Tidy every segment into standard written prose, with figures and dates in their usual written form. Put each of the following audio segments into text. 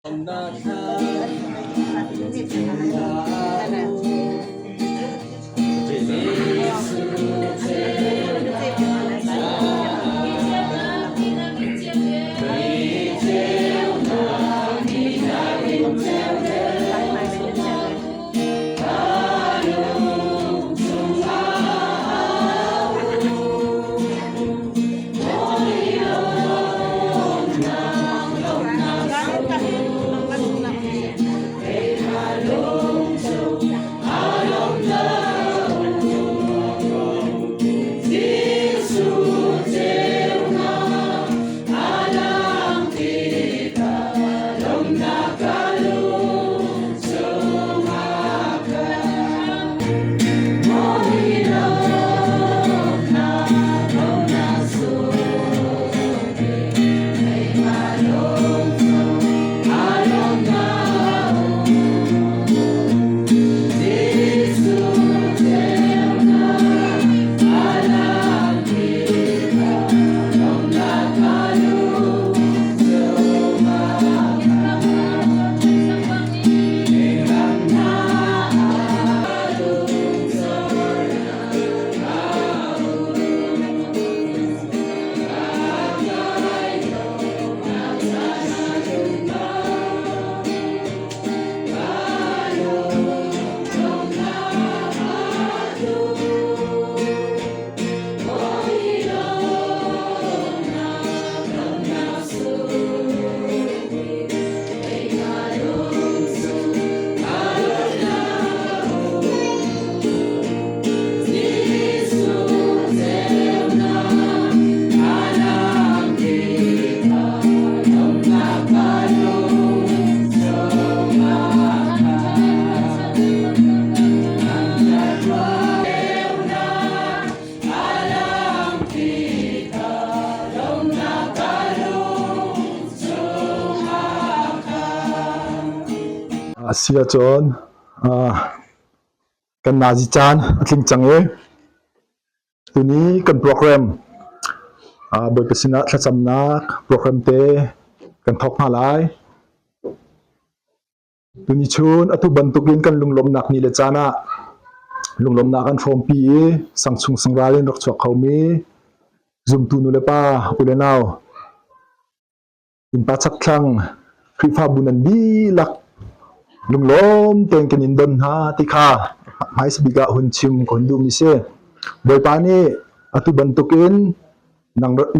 A si ahcun kan nazi caan a tling cang i tuni kan program Bawipa sinah thlacamnak program te kan thawk hna lai. Tuni chun atu bantukin kan lunglawmhnak ni le caan ah lunglawmhnak kan hrawmpi i sangchung sangral in rak chuak khomi zumtu nulepa ulenau innpa chakthlang Khrihfabu nan dihlak lunglawm tein kan in don hna ti kha hmaisa bik ah hun chim ka hun duhmi si. Bawipa nih atu bantukin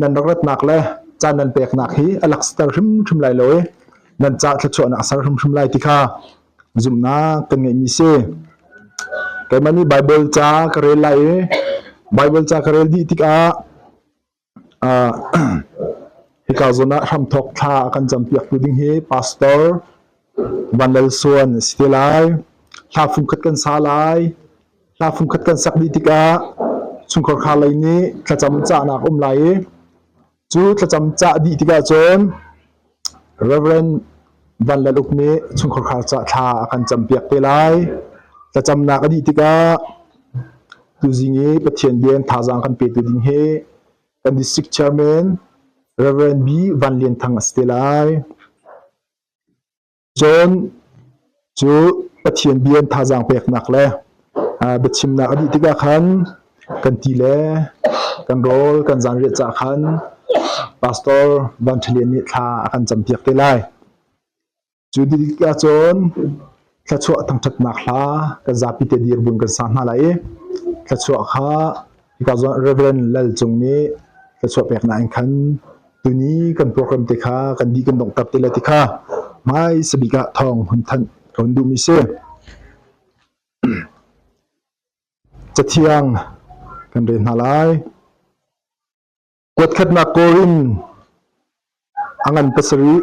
nan rak ratnak le caan nan peknak hi a lakster hrimhrim lai lo i nan ca thluachuahnak a ser hrimhrim lai ti kha zumhnak kan ngeihmi si. Keimah nih Baibal ca ka rel lai i Baibal ca ka rel dih tikah hika zawn ah hramthawk thla a kan campiaktu ding hi Pastor Van Lal Suan a si te lai. Hla fungkhat kan sa lai. Hla fungkhat kan sak dih tikah chungkhar kha lei nih thlacam cahnak um lai i cu thlacam cah dih tikah cun Reverend Van Lal Uk nih chungkhar khar cah thla a kan campiak te lai. Thlacamnak a dih tikah tuzing i Pathian bia in thazaang kan petu ding hi kan district chairman Reverend B Van Lian Thang a si te lai. Cun cu Pathian bia in thazaang peknak le biachimnak a dih tikah khan kan ti le kan rawl kan zanriah cah khan Pastor Van Ṭha Lian nih thla a kan campiak te lai. Cu dih tikah cun thluachuah thangṭhatnak hla kan zapi te dirhmun kan sa hna lai i thluachuah kha hika zawn Reverend Lal Cung nih thluachuah peknak in khan tuni kan program te kha kan dih kan donghter te lai ti kha hmaisa bik ah thawng hun thanh ka hun duhmi si. Cathiang kan rel hna lai. Kuatkhatnak Korin a ngan pasarih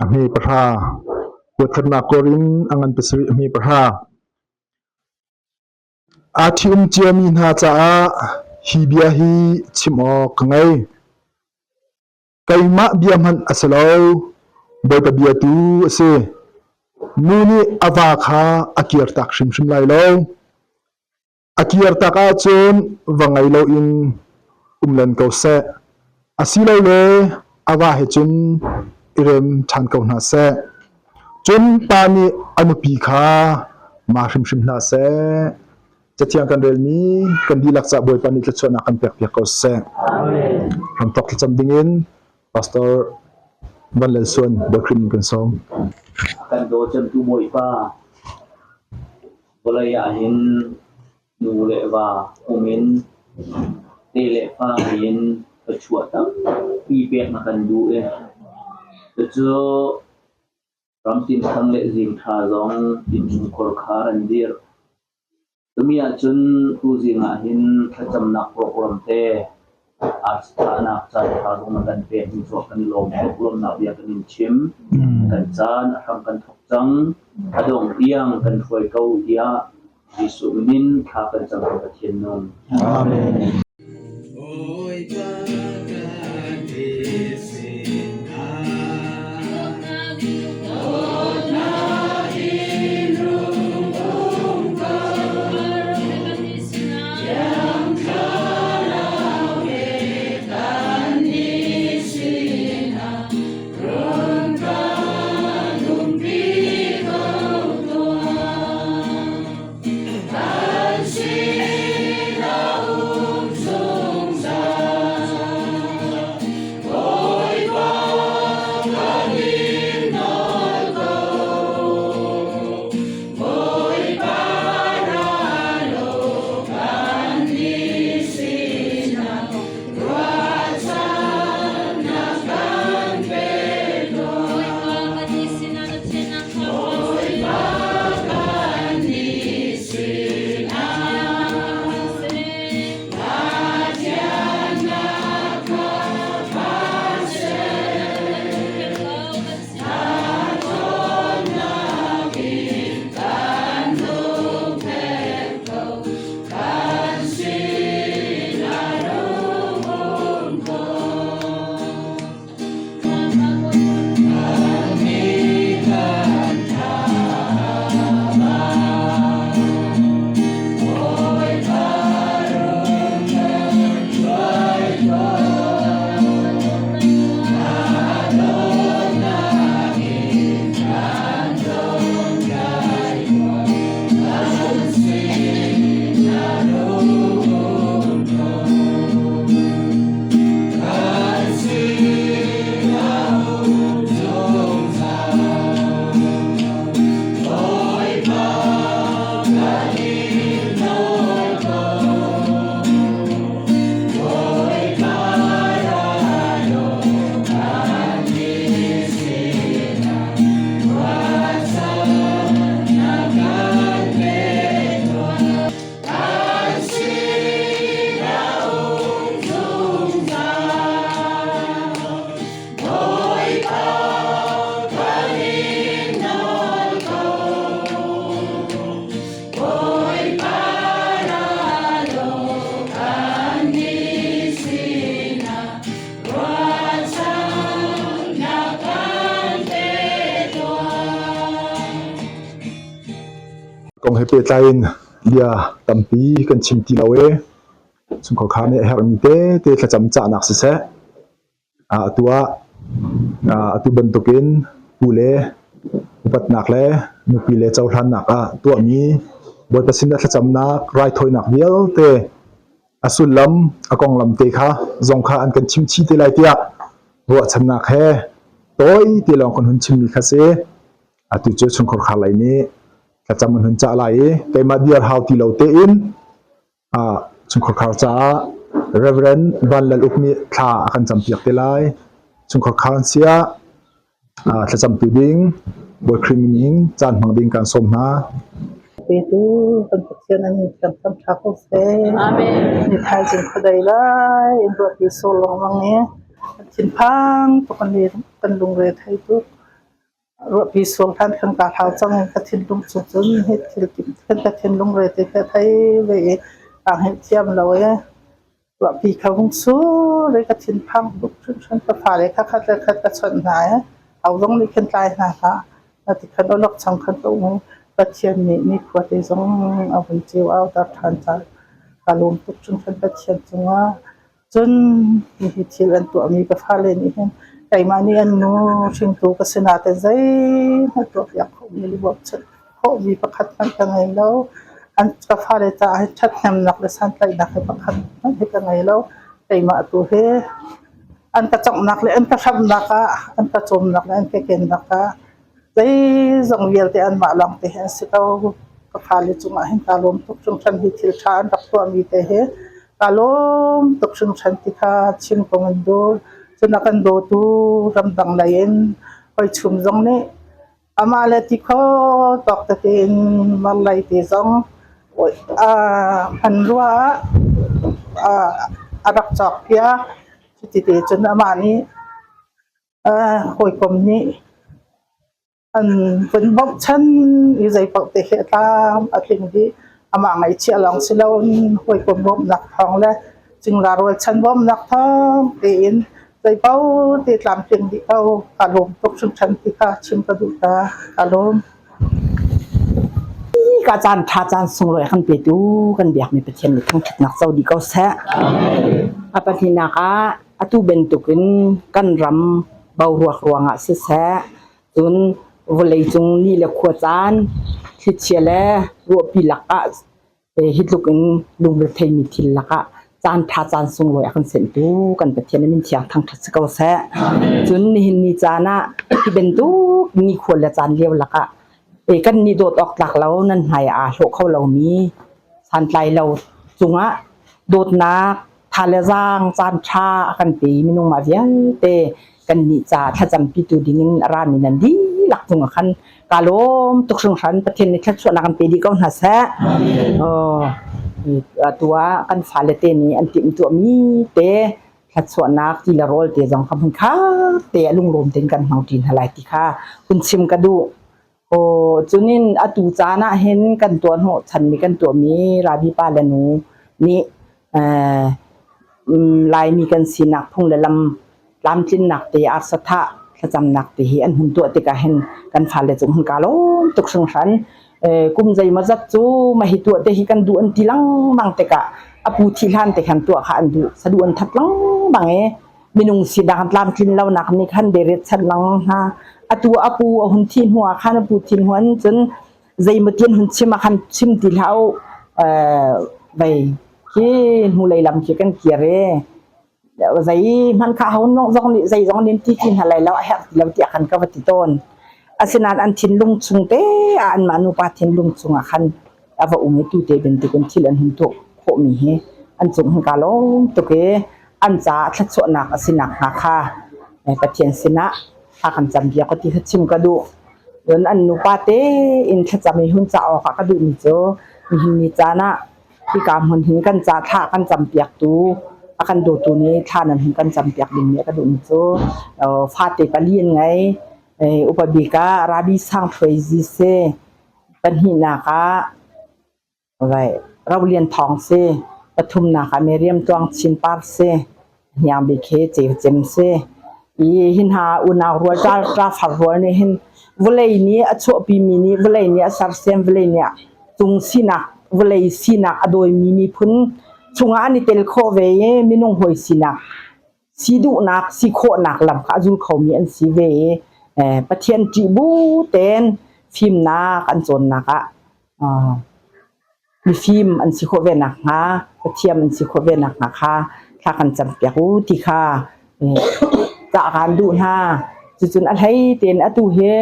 a hme pahra. Kuatkhatnak Korin a ngan pasarih a hme pahra. Aa ṭhi-um ciami hna caah hi bia hi chim awk ka ngei. Keimah bia hmanh a si lo, Bawipa bia tu a si. Nu nih a va kha a kirtak hrimhrim lai lo. A kirtak ahcun va ngei loin um len ko seh. Asilole a va he cun i rem ṭhan ko hna seh. Cun pa nih a nupi kha ma hrimhrim hlah seh. Cathiang kan relmi kan dihlak caah Bawipa nih thluachuahnak kan pekpiak ko seh. Ramthok thlacam dingin Pastor Van Lal Suan Bawi in kan sawm. Kan daw cemtu Bawipa, vawlei ah hin nu le va um in te le fa in thluachuah tampi pek na kan duh i cucu Ramtin Thang le Zing Tha zong innchungkhar khar an dirh. Tumi ahcun tuzing ahhin thlacamnak program te aa caanṭha zong na kan pekmi cu kan i lawm tuk. Lawmhnak bia kan in chim. Kan caan a hram kan thawk cang. A dongh tiang kan hruai ko tiah Jesuh min in thla kan cam ko Pathian nung. Amen. Kong he pehtlai in bia tampi kan chim ti lo i chungkhar kha nih a herhmi tete thlacam cahnak siseh atu ah atu bantukin pu le upatnak le nupi le cohlannak ah tuahmi Bawipa sin ah thlacamnak raithawinak vialte a sullam a konglam te kha zong kha an kan chim chih te lai tiah ruahchannak he tawi te lawng kan hun chimmi kha si. Atu cu chungkhar khar lei nih thlacam an hun cah lai i keimah dir hau ti lo tein chungkhar khar caah Reverend Van Lal Uk nih thla a kan campiak te lai. Chungkhar khar an siah thlacamtu ding Bawi Khrih min in caan hmang ding kan sawm hna. Petu kan Pathian an in thiam tham ṭha ko seh. Amen. Ni thaizing khuadei lai in ruahpi sur lengmang i kan thinphang tuk kan kan lungre thei tuk. Ruahpi sur hlan khan kaa hlau cang i ka thinlung chung cun hi thil khin ka thinlung re te kha thei ve i kaa hngilh thiam lo i Ruahpi kha vung sur i ka thinphang tuk hringhran. Ka fale kha khat le khat ka chawnh hna i ho zong nih khin tlai hna hlah. Ati khan awlok chang khan ka um i Pathian nih nikhua te zong a vun ceu auter ṭhan caah kaa lawm tuk hringhran Pathian cungah. Cun hihi thil an tuahmi ka fale nih hin. Keimah nih an nu hringtu ka si nain zeihmanh tuahpiak khawhmi le bawmhchanh khawhmi pakhat hmanh ka ngei lo. An ka fale caah hin ṭhathnemnak le santlaihnak hi pakhat hmanh hi ka ngei lo. Keimah tu hi an ka conghnak le an ka hramhnak ah, an ka cawmnak le an ka kennak ah zeizong vialte anmah lawngte hi an si ko. Ka fale cungah hin kaa lawm tuk hringhran. Hi thil ṭha an rak tuahmi te hi kaa lawm tuk hringhran ti kha chim ko ngan duh. Cun a kan dawtu ramdang lei in hawichum zong nih amah le ti kho tawk tete in marlei te zong hmanrua ah a rak cawkpiak. Cuti te cun amah nih hawikom nih An vun bawmhchan i zeipaoh te hi a tlam a tling dih. Amah ngaihchiah lawng si loin hawikom bawmhnak thawng le cingla rualchan bawmhnak thawng tein zeipaoh te tlamtling dih ko. Kaa lawm tuk hringhran ti kha chim ka duh ta. Kaa lawm. Ka caan ṭha caan sunglawi a kan petu kan biakmi Pathian nih thangṭhatnak co dih ko seh. A pahnihnak ah atu bantukin kan ram boruak ruangah siseh, Cun vawleicung ni le khua caan, thlichia le ruahpi lakah hi tluk in lungretheimi thil lakah caan ṭha caan sunglawi a kan senhtu kan Pathian a min thiang thangṭhat si ko seh. Cun nihin ni caan ah hi bantuk nikhua le caan lio lakah kan nih dawt awk tlak lo nan hmai ah aa hlawh kho lomi santlai lo cungah dawtnak tha le zaang caan ṭha a kan pe i minung mah vialte kannih ca thlacampitu dingin a rami nan dihlak cungah khan kaa lawm tuk hringhran. Pathian nih thluachuahnak an pe dih ko hna seh. Atu ah kan fale te nih an timhtuahmi te thluachuahnak ti le rawl te zong kha hmunkhat te a lunglawm tein kan hmang ṭi hna lai ti kha hun chim ka duh. Aw, cunin atu caan ah hin kan tuah hnawhchanmi kan tuahmi Rabi pa le nu nih Laimi kan sinak phung le lam tlamtlinnak te arsathah thlacamnak te hi an hun tuah tikah hin kan fale cung hun kaa lawm tuk hringhran. Kum zeimawzat cu mah hi tuah te hi kan duh an ti lengmang tikah a pu thih hlan te khan tuah kha an duh saduh an that lengmang i minung sinak tlamtlin lonak nih khan deret chan lengmang hna. Atu a pu a hun thih hnu ah khan a pu thih hnu an cun zeimaw ti an hun chim ah khan chim ti hlah u vei khi hnulei lam khi kan kir i zeihmanh kha ho zong nih zei zong nin ti ti hna lai lo a herh ti lo tiah khan ka va ti tawn. Asinain an thinlung chung te ah anmah nupa thinlung chung ah khan a va um i tute bantukin thil an hun tuah khawhmi hi an cung hin kaa lawm tuk i an caah thluachuahnak a si nakhnga kha Pathian sinah thla kan cam bia ka ti kha chim ka duh. Cun an nupa tein thlacam i hun cah awkah ka duhmi cu nihin ni caan ah hika hmun hin kan ca thla kan campiaktu a kan dawtu nih thla nan hun kan campiak dingmi a ka duhmi cu fate pali an ngei. Upa bik ah Rabi Sang Thluai Zi si. Pahnihnak ah Rolian Thawng si, pathumnak ah Miriam Tluang Chin Par si, Hniang Bik hi Ceu Cem si. I hi hna unau rual ṭafar rual nih hin vawlei nih a chuahpimi nih vawlei nih a sersiam, vawlei nih cung sinak, vawlei sinak a dawimi miphun chungah an i tel khawh ve i minung hawi sinak si duhnak si khawhnak lam kha a zul khomi an si ve i Pathian ṭih bu tein fimnak an cawnnak ah mifim an si khawh ve nakhnga Pathian an si khawh ve nakhnga kha thla kan campiak u ti kha cah kaan duh hna. Cucun a hlei tein atu hi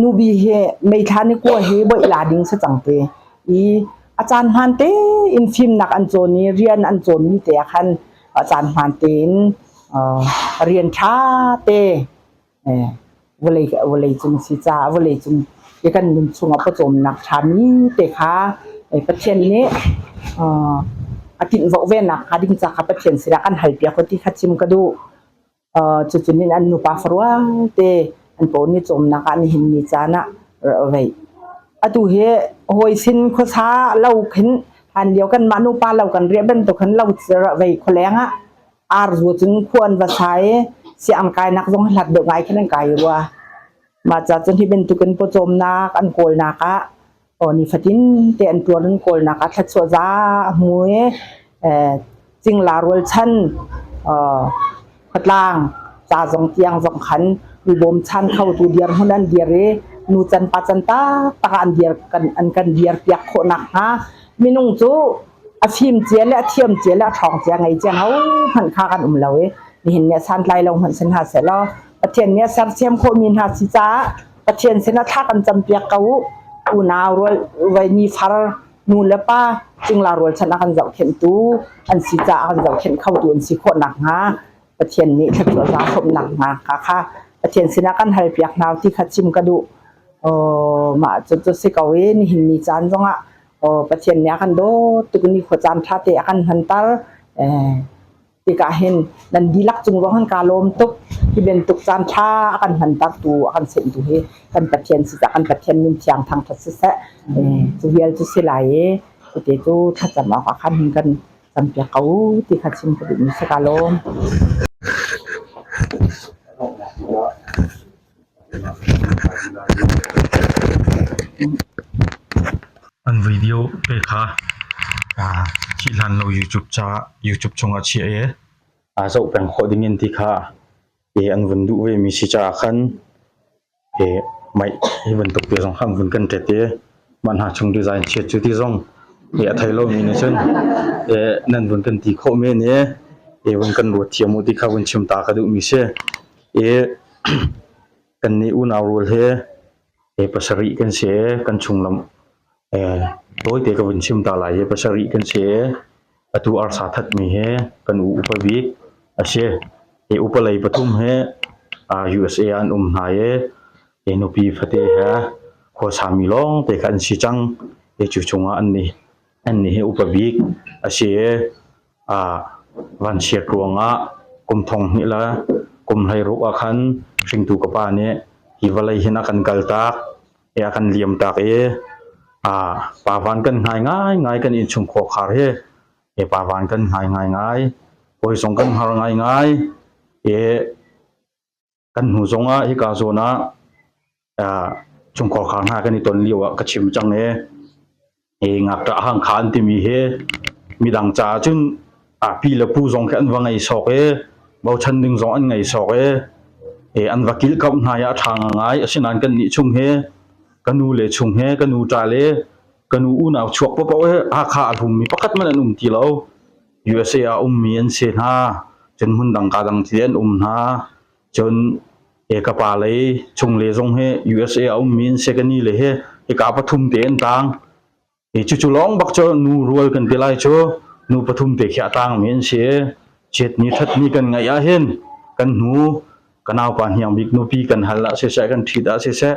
Nubi hi meithla ni kua hi boih la ding si cang te i a caan hmaan tein fimnak an cawn i rian an cawnmi te ah khan a caan hmaan tein rian ṭha te vawlei vawlei cung si caah vawlei cung i kan nun chungah pawcawmnak ṭhami te kha Pathian nih a tinhvoh ve nakhnga ding ca kha Pathian sinah kan halpiak u ti kha chim ka duh. Cucun in an nupa farual te an paw ni cawmnak ah nihin ni caan ah vei. Atu hi hawi sin khuasa lo khin hlan lio kanmah nupa lo kan riah bantuk khin lo vei khualeng ah ar zu cun khua an va sa i siang kainak zong hlat deuh ngai khin an kai rua. Mah ca cun hi bantukin pawcawmnak an kawlnak ah nifatin te an ṭuan an kawlnak ah thluachuah za a hmu i cingla rualchan khuatlang Ca zong tiang zong khan mi bawmchan khotu dirhmun an dir i nu can pa can taktak ah an dir kan an kan dir piak khawh nakhnga minung cu a fim cia le a thiam cia le a ṭhawng cia ngei cia hohmanh kha kan um lo i nihin ni ah santlai lo hmanh sin hna sehlaw Pathian nih a sersiam khawhmi hna si caah Pathian sinah thla kan campiak ko u. Unau rual vai ni far nu le pa cingla rualchan a kan zohkhenhtu an si caah a kan zohkhenh khotu an si khawh nakhnga Pathian nih thluachuah za hrawmnak hna kha kha Pathian sinah kan halpiak hna ti kha chim ka duh. Mah cu cu si ko i nihin ni caan zongah Pathian nih a kan dawt tuk ni khua caan ṭha te a kan hmanter. Tikah hin nan dihlak cung zong hin kaa lawm tuk. Hi bantuk caan ṭha a kan hmantertu, a kan senhtu hi kan Pathian si caah kan Pathian min thiang thangṭhat siseh. Cu vial cu si lai i cuti cu thlacam awk ah khan hin kan campiak ko ti kha chim ka duhmi si kaa lawm. An video te kha thih hlan lo YouTube ca YouTube chungah chiah i aa zoh peng khawh dingin ti kha an vun duh vemi si caah khan hi bantuk te zong kha an vun kan ṭet i mah hna chung design chiat cu ti zong a thei lomi nih cun nan vun kan ti khawh men i vun kan ruat thiam u ti kha vun chim ta ka duhmi si. Kannih unau rual he pasarih kan si i kan chunglam tawite ka vun chim ta lai i pasarih kan si i atu arsa thatmi hi kan u upa bik a si. Hi upa lei pathum hi USA ah an um hna i nupi fate he khuasami lawngte kha an si cang. Hi cu chungah annih hi upa bik a si i vanchiat ruangah kum thong hnih le kum 16 ah khan hringtu ka pa nih hi vawlei hin a kan kaltak i a kan liamtak i pa van kan hngai ngaingai kan innchungkhar khar hi hi pa van kan hngai ngaingai hawi zong kan har ngaingai i kan hnu zong ah hika zawn ah chungkhar khar hna kan i ton lio ah ka chim cang i hi ngakṭah hangkha an timi hi midang caah cun pi le pu zong khi an va ngei sawk i bochan ding zong an ngei sawk i an va kilhkamh hna i a ṭha ngai asinain kan nih chung hi ka nu le chung he ka nu ṭa le ka nu unau chuak paohpaoh hi Hakha a hlummi pakhat hmanh an um ti lo. USA ah ummi an si hna. Cun hmun dang ka dang ti an um hna. Cun ka pa lei chung le zong hi USA ah ummi an si ka ni le hi hika pathum te an tang. Cucu lawng bak cu nu rual kan ti lai cu nu pathum te khi a tangmi an si. Chiat ni ṭhat ni kan ngaih ahhin kan hnu ka naupa hniang bik nupi kan hal ah siseh kan ṭhit ah siseh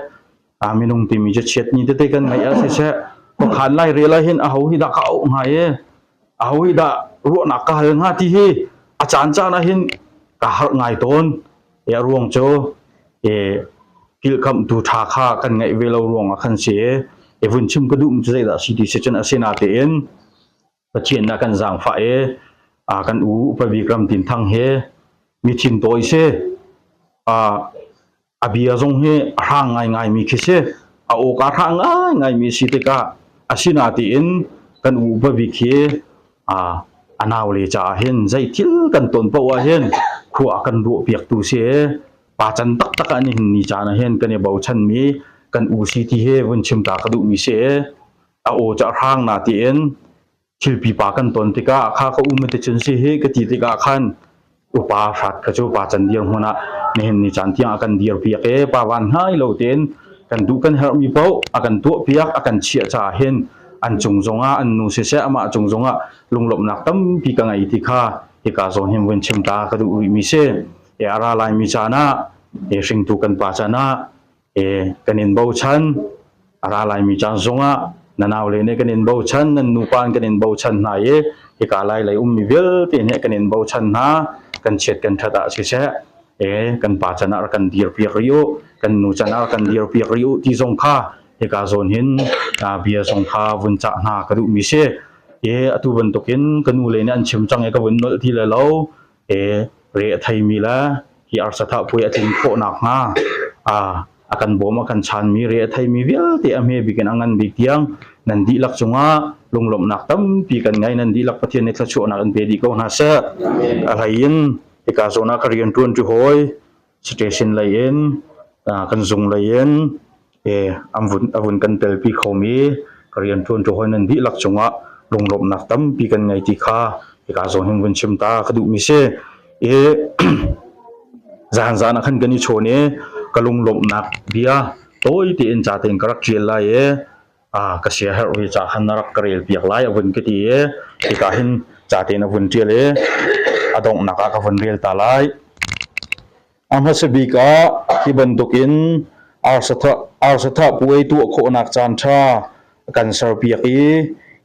minung timi cu chiat ni tete kan ngaih ah siseh khuakhan lai rel ah hin aho hi dah ka auh hnga i aho hi dah ruahnak ka hal hnga ti hi a caan caan ah hin ka harh ngai tawn. A ruang cu kilhkamhtu ṭha kha kan ngaih ve lo ruang ah khan si i vun chim ka duh mi cu zeidah si ti si cun asinatein Pathian ah kan zaangfah i kan u upa bik Ram Tin Thang hi mi thin tawi si. A bia zong hi a hrang ngaingaimi khi si. A awka hrang ngaingaimi si tikah asinatein kan u upa bik hi a naule caah hin zei thil kan ton paoh ah hin khua a kan ruahpiaktu si i pa can taktak ah nihin ni caan ah hin kan i bochanmi kan u si ti hi vun chim ta ka duhmi si i a aw cu a hrang na tiin thil pipa kan ton tikah kha ka um ti cun si hi ka ti tikah khan upa hrat kha cu pa can dir hmun ah nihin ni caan tiang a kan dir piak e pa van hngai lo tein kan duh kan herhmi paoh a kan tuah piak a kan chiah caah hin an cung zongah an nu siseh amah cung zongah lunglawmhnak tampi ka ngei ti kha hika zawn hin vun chim ta ka duh rihmi si e a ra laimi caan ah e hringtu kan pa caan ah E kan in bochan a ra laimi caan zongah na naule nih kan in bochan nan nupa in kan in bochan hna i hika lai lei ummi vialte nih kan in bochan hna kan chiat kan ṭhat ah siseh e kan pa can ah rak kan dirpiak rih u kan nu can ah rak kan dirpiak rih u ti zong kha hika zawn hin bia zong kha vun cah hna ka duhmi si e atu bantukin ka nu le nih an chim cang i ka vun nolh ti le lo e re a theimi le hi arsa puai a tlin khawh nakhnga a kan bawm a kan chanmi re a theimi vialte a hme bik in a ngan bik tiang nan dihlak cungah lunglawmhnak tampi kan ngei. Nan dihlak Pathian nih thluachuahnak in pe dih ko hna seh. A hlei in hika zawn ah ka rian ṭuan ṭi hawi. Station lei in kan zung lei in an vun a vun kan telpi khomi ka rianṭuanṭu hawi nan dihlak cungah lunglawmhnak tampi kan ngei ti kha hika zawn hin vun chim ta ka duhmi si. I zan zan ah khan kan i chawn i ka lunglawmhnak bia tawi tein ca tein ka rak ṭial lai i ka siaherh ve ca khan na rak ka rel piak lai a vun ka ti i hika hin ca tein a vun ṭial i a donghnak ah ka vun rel ta lai. A hmasa bik ah hi bantukin arsa thah puai tuah khawhnak caanṭha a kan serpiak i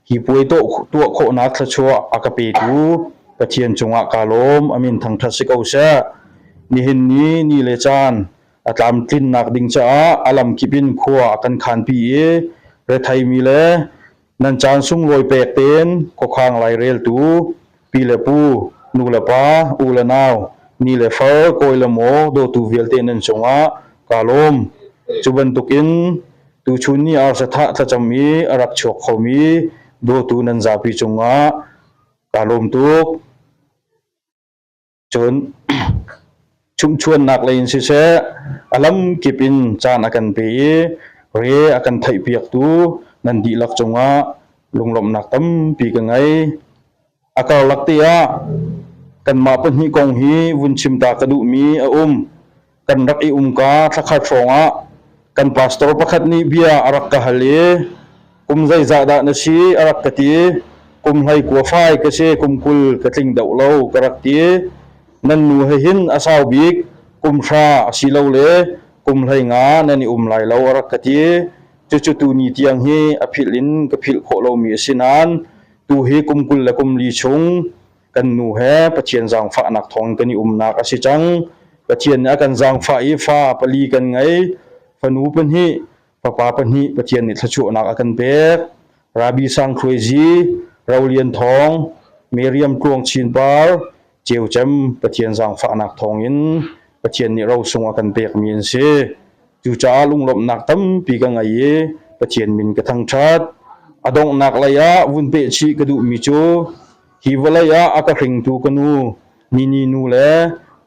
hi puai tuah khawhnak thluachuah a ka petu Pathian cungah kaa lawm. A min thangṭhat si ko seh. Nihin ni ni le caan a tlamtlinnak ding caah a lamkip in khua a kan khanpi i retheimi le Nan caan sunglawi pek tein khuakhang laireltu pi le pu, nu le pa, u le nau, ni le far, kawi le maw, dawtu vialte nan cungah kaa lawm. Cu bantukin tuchun ni arsa thah thlacam i a rak chuak khomi dawtu nan zapi cungah kaa lawm tuk. Cun chumhchuannak lei in siseh, a lamkip in caan a kan pe i re a kan theihpiaktu nan dihlak cungah lunglawmhnak tampi ka ngei. A karlak te ah kanmah pahnih kong hi vun chim ta ka duhmi a um. Kan rak i umka thlakhat hrawngah kan pastor pakhat nih bia a rak ka hal i kum zeizah dah na si a rak ka ti. Kum hlei kua fai ka si, kum 20 ka tling deuh lo ka rak ti. Nan nu he hin a sau bik kum 10 asilole kum 15 nan i um lai lo a rak ka ti. Cucu tuni tiang hi a philh in ka philh khawh lomi a si nain tu hi kum 20 le kum 4 chung kan nu he Pathian zaangfahnak thawng kan i umnak a si cang. Pathian nih a kan zaangfah i fa pali kan ngei. Fanu pahnih, fapa pahnih Pathian nih thluachuahnak a kan pek. Rabbi Sang Khuai Zi, Ro Lian Thawng, Miriam Tluang Chin Par, Ceu Cem Pathian zaangfahnak thawngin Pathian nih rosung a kan pekmi an si. Cucaah lunglawmhnak tampi ka ngei i Pathian min ka thangṭhat. A donghnak lei ah vun peh chih ka duhmi cu Hi vawlei ah a ka hringtu ka nu, Nini nu le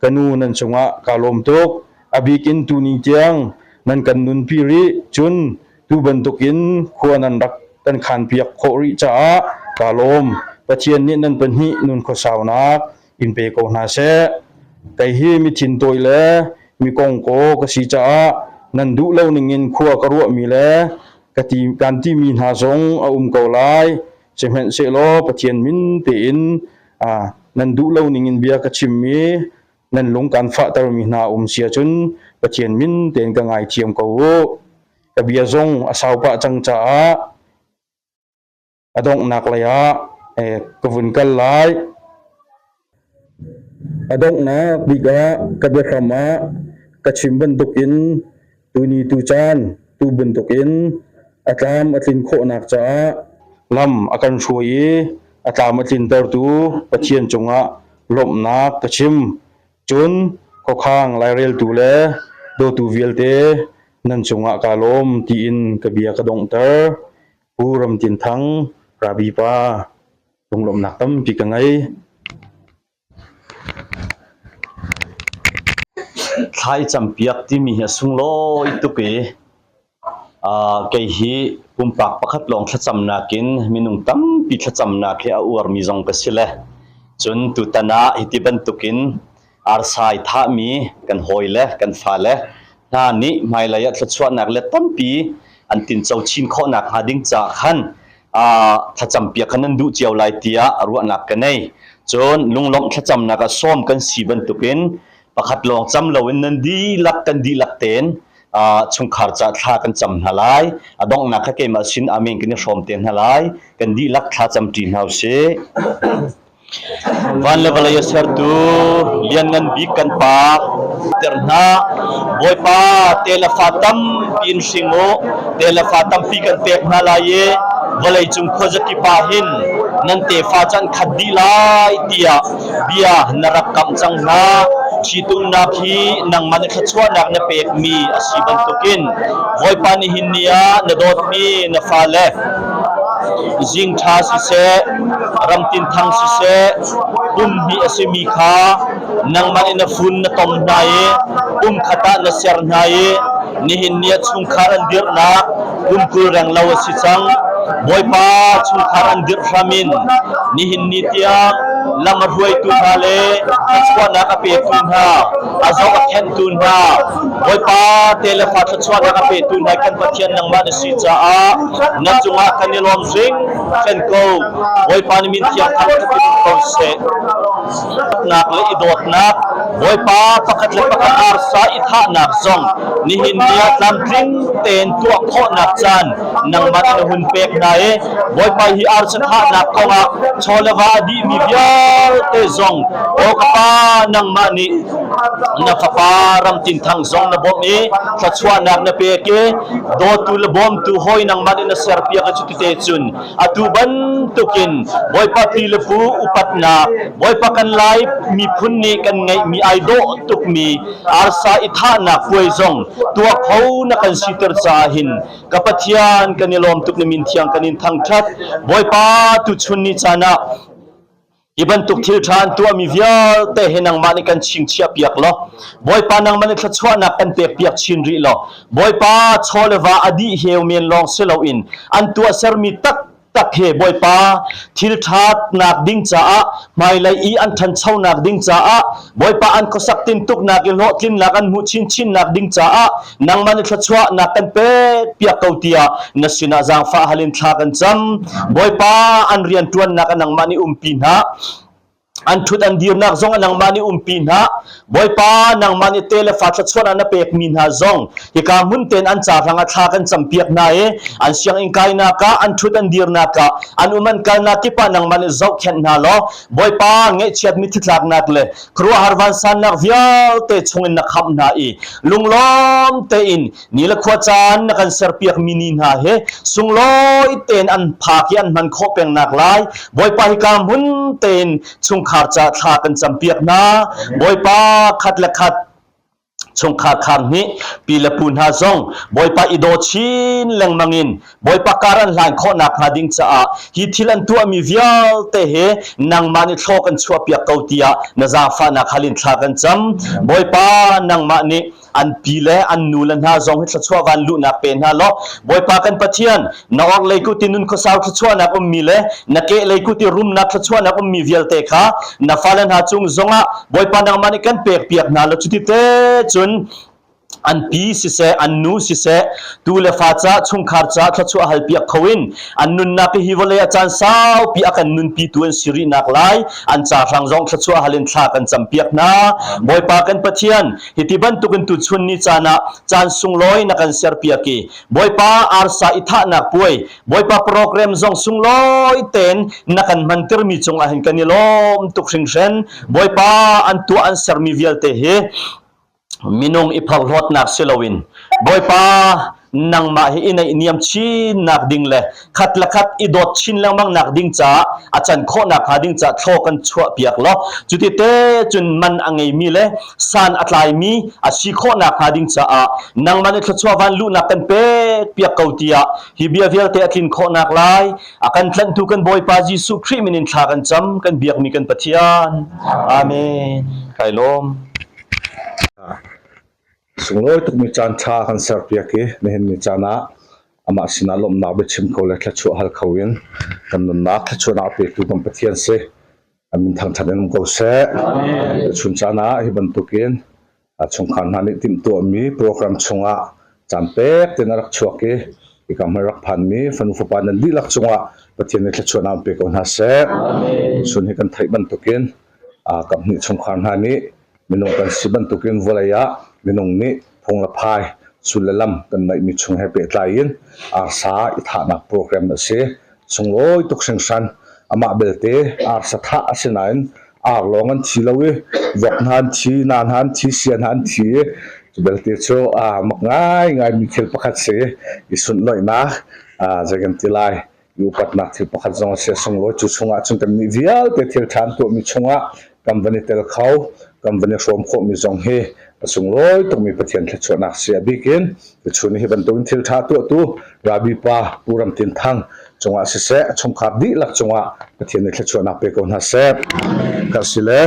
ka nu nan cungah kaa lawm tuk. A bik in tuni tiang nan kan nunpi rih, cun tu bantukin khua nan rak kan khanpiak khawh rih caah kaa lawm. Pathian nih nan pahnih nun khuasaunak in pe ko hna seh. Kei hi mi thintawi le mi kongkaw ka si caah nan duh lo ningin khua ka ruahmi le ka ti, kaan timi hna zong a um ko lai. Sihmanhsehlaw Pathian min tein nan duh lo ningin bia ka chimmi nan lung kaan fahtermi hna um si ahcun Pathian min tein ka ngaithiam ko u. Ka bia zong a sau pah cang caah a donghnak lei ah ka vun kal lai. A donghnak bik ah ka biahram ah ka chim bantukin tuni tucaan tu bantukin a tlam a tlin khawhnak caah lam a kan hruai i a tlam a tlintertu Pathian cungah lawmhnak ka chim. Cun khuakhang laireltu le dawtu vialte nan cungah kaa lawm tiin ka bia ka donghter. Pu Ram Tin Thang, Rabi pa. Lunglawmhnak tampi ka ngei. Thla i campiak timi hi a sunglawi tuk i kei hi pumpak pakhat lawng thlacamnak in minung tampi thlacamnak hi a uarmi zong ka si le cun tutan ah hiti bantukin arsa i thahmi kan hawi le kan fale hna nih hmailei ah thluachuahnak le tampi an tinco chin khawhnak hnga ding caah khan thlacampiak kha nan duh cio lai tiah ruahnak ka nei. Cun lunglawmh thlacamnak ah sawm kan si bantukin pakhat lawng cam loin nan dihlak kan dihlak tein chungkhar ca thla kan cam hna lai. A donghnak kha keimah sin amen kan i hrawm te hna lai. Kan dihlak thla cam ṭi hna usih. Van le vawlei a sertu lianngan bik kan Pa ter hna Bawipa te le fa tampi in hring u te le fa tampi kan pek hna lai i vawlei cung khuazakip ah hin nan tefa cu an khat dih lai tiah bia na rak kamh cang hna. Ṭhitumnak hi nangmah na thluachuahnak na pekmi a si bantukin Bawipa nihin ni ah na dawtmi na fale. Zing Ṭha siseh, Ram Tin Thang siseh, pum hnih a simi kha nangmah nih na fun na tom hna i pum khat ah na ser hna i nihin ni ah chungkhar an dirhnak kum 20 renglo a si cang. Bawipa chungkhar an dirh hram in nihin ni tiang lam a hruaitu hna le thluachuahnak a petu hna, a zoh a khenhtu hna, Bawipa te le fa thluachuahnak a petu hna kan Pathian nangmah na si caah na cungah kan i lawm hringhran ko. Bawipa na min thiang thangṭhat in ko seh. Nak le i dawtnak, Bawipa pakhat le pakhat arsa i thahnak zong nihin ni ah tlamtling tein tuah khawhnak caan nangmah na hun pek hna i Bawipa hi arsa thahnak kongah chaw le va a dihmi vialte zong aw ka Pa nangmah nih na fapa Ram Tin Thang zong na bawmh i thluachuahnak na pek i dawtu le bawmtu hawi nangmah nih na serpiak i cutite cun atu bantukin Bawipa pi le pu upatnak Bawipa kan Lai miphun nih kan ngeihmi ai dawh tukmi arsa i thahnak puai zong tuah kho na kan siter caah hin ka Pathian kan i lawm tuk na min thiang kan in thangṭhat Bawipa tuchun ni caan ah Hi bantuk thil ṭha an tuahmi vialte hi nangmah nih kan chingchiah piak law Bawipa nangmah nih thluachuahnak kan pek piak chin rih law Bawipa chaw le va a dih heu men lawng si loin an tuahsermi taktak he Bawipa thil ṭhatnak ding caah hmailei i an ṭhanchonak ding caah Bawipa an khuasak tintuknak i hlawhtlinnak an hmuh chinchinnak ding caah nangmah nih thluachuahnak kan pek piak ko tiah na sinah zaangfah hal in thla kan cam. Bawipa an rian ṭuannak ah nangmah nih umpi hna. An ṭhut an dirnak zong ah nangmah nih umpi hna. Bawipa nangmah nih te le fa thluachuahnak na pekmi hna zong hika hmun tein an ca hrangah thla kan campiak hna i an sianginn kainak ah an ṭhut an dirnak ah an um an kalnak kip ah nangmah nih zohkhenh hna law Bawipa ngaihchiat mitthli tlaknak le khuaruahhar vansannak vialte chungin na khamh hna i lunglawm tein ni le khua caan na kan serpiakmi ni hna he sunglawi tein an phak i an hman khawh pengnak lai Bawipa hika hmun tein chungkhar ca thla kan campiak hna. Bawipa khat le khat Chungkhar khar nih pi le pu hna zong Bawipa i daw chin lengmang in Bawipa kar an hlan khawhnak hnga ding caah hi thil an tuahmi vialte hi nangmah nih thlaw kan chuahpiak ko tiah na zaangfahnak hal in thla kan cam. Bawipa nangmah nih an pi le an nu le hna zong hi thluachuah van luhnak pe hna law Bawipa kan Pathian na orhlei kut in nun khuasau thluachuahnak ummi le na kehlei kut i rumnak thluachuahnak ummi vialte kha na fale hna cung zongah Bawipa nangmah nih kan pekpiak hna law cuti te cun an pi siseh an nu siseh tu le fa ca chungkhar ca thluachuah halpiak kho in an nunnak hi vawlei ah caan saupi a kan nunpi tu an si rih nak lai an ca hrang zong thluachuah hal in thla kan campiak hna Bawipa kan Pathian hiti bantukin tu chun ni caan ah caan sunglawi na kan serpiak i Bawipa arsa i thahnak puai, Bawipa program zong sunglawi tein na kan hmantermi cungah hin kan i lawm tuk hringhran. Bawipa an tuah an sermi vialte hi minung i phorhlawtnak si loin Bawipa nangmah hi i naihniam chinnak ding le khat le khat i dawt chin lengmang nak ding caah a can khawhnak hnga ding caah thlaw kan chuah piak law cuti te cun man a ngeimi le san a tlaimi a si khawhnak hnga ding caah nangmah nih thluachuah van luhnak kan pek piak ko tiah hi bia vialte a tlin khawhnak lai a kan tlanhtu kan Bawipa Jesuh Khrih min in thla kan cam kan biakmi kan Pathian. Amen. Kai lawm. Sunglawi tukmi caan ṭha kan serpiak i nihin ni caan ah amah sinah lawmhnak biachim kho le thluachuah hal kho in kan nunnak thluachuahnak a petu kan Pathian si. A min thangṭhat in um ko seh. Chun caan ah hi bantukin chungkhar hna nih timhtuahmi program chungah caan pek tein a rak chuak i hika hmai rak phanmi fanu fapa nan dihlak cungah Pathian nih thluachuahnak pe ko hna seh. Chun hi kan theih bantukin kaphnih chungkhar hna nih Minung kan si bantukin vawlei ah minung nih phung le phai, sul le lam kan neihmi chung he pehtlai in arsa i thahnak program a si. Sunglawi tuk hringhran. Amah belte arsa thah a si nain ar lawng an thi lo i vok hna an thi, na hna an thi, sia hna an thi i cu belte cu aa mak ngaingaimi thil pakhat si i sunhlawihnak zei kan ti lai i upatnak thil pakhat zong a si a sunglawi. Cu chungah cun kannih vialte thil ṭha an tuahmi chungah kan van i tel kho, kan van i hrawm khawhmi zong hi a sunglawi tukmi Pathian thluachuahnak si. A bik in tuchun hi bantukin thil ṭha tuahtu Rabbi pa Pu Ram Tin Thang cungah siseh, a chungkhar dihlak cungah Pathian nih thluachuahnak pe ko hna seh. Ka si le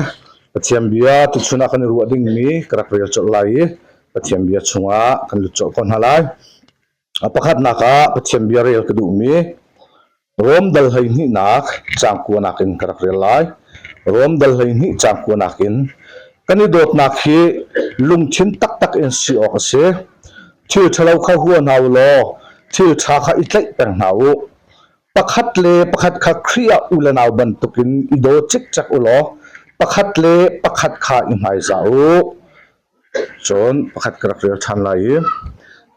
Pathian bia tuchun ah kan i ruah dingmi ka rak rel colh lai i Pathian bia chungah kan lut colh ko hna lai. A pakhatnak ah Pathian bia rel ka duhmi Rom dal hleihnihnak caang kuanak in ka rak rel lai. Rom dal 12 caang kuanak in kan i dawtnak hi lungthin taktak in si awk a si. Thil ṭhalo kha hua hna u law thil ṭha kha i tlaih peng hna u. Pakhat le pakhat kha Khrih ah u le nau bantukin i daw cikcek u law pakhat le pakhat kha i hmaizah u. Cun pakhat ka rak rel ṭhan lai i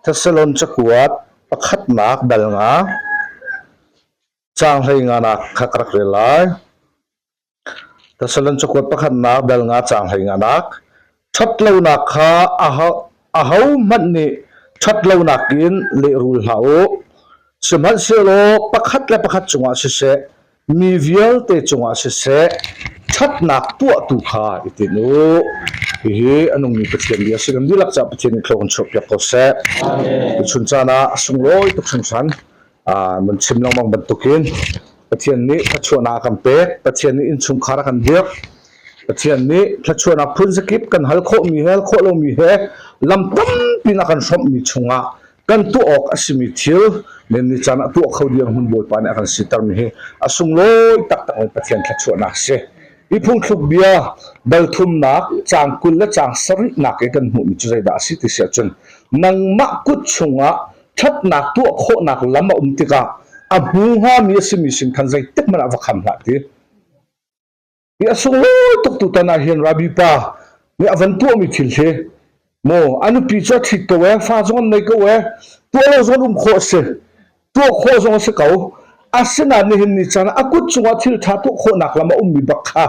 Thesalon cakuat pakhatnak dal nga caang hlei nganak kha ka rak rel lai. Thesalon cakuat pakhatnak dal nga caang hlei nganak ṭhatlonak kha ahohmanh nih ṭhatlonak in lehrul hlah u. Sihmanhsehlaw pakhat le pakhat cungah siseh, mi vialte cungah siseh, ṭhatnak tuahtu kha i tinh u. Hihi a nungmi Pathian bia a si. Kan dihlak caah Pathian nih thlua kan chuahpiak ko seh. Tuchun caan ah a sunglawi tuk hringhran. Nan chim lengmang bantukin Pathian nih thluachuahnak a kan pek. Pathian nih innchungkhar a kan dirh. Pathian nih thluachuahnak phun zakip kan hal khawhmi he hal khawh lomi he lam tampi in a kan hrawmhmi chungah kan tuah awk a simi thil men ni caan ah tuah kho dirhmun Bawipa nih a kan sitermi hi a sunglawi taktakmi Pathian thluachuahnak a si. Hi phungthluk bia dal thumnak caang 20 le caang sarihnak i kan hmuhmi cu zeidah a si ti si ahcun nangmah kut chungah ṭhatnak tuah khawhnak lam a um tikah a hmu hngami a simi sin khan zeitik hmanh ah va kham hlah ti. Hi a sunglawi tuk tutan ah hin Rabbi pa nih a van tuahmi thil hi maw a nupi cu a ṭhit ko ee, fa zong an nei ko ee, tuah lo zong um khawh a si, tuah khawh zong a si ko. Asinain nihin ni caan ah a kut cungah thil ṭha tuah khawhnak lam a ummi bak kha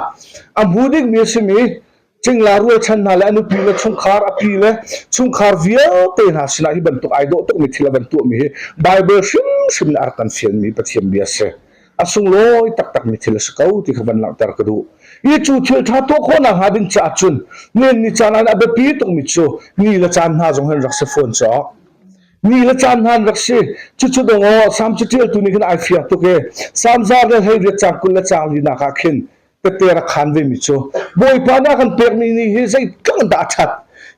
a hmu dingmi a simi cingla rualchan hna le a nupi le chungkhar a pi le chungkhar vialte hna sinah hi bantuk ai dawh tukmi thil a van tuahmi hi Bible hrimhrim nih a rak kan fianmi Pathian bia a si. A sunglawi taktakmi thil a si ko ti kha van langhter ka duh. Hi cu thil ṭha tuah khawhnak hnga ding caah cun nihin ni caan ah a biapi tukmi cu ni le caan hna zong hin rak si fawn caw. Ni le caan hna an rak si. Cucu dong aw Salm caṭialtu nih khin ai fiang tuk i Salm za le 18 caang 20 le caang linak ah khin tette rak khaan vemi cu Bawipa nih a kan pekmi ni hi zeitluk in dah a ṭhat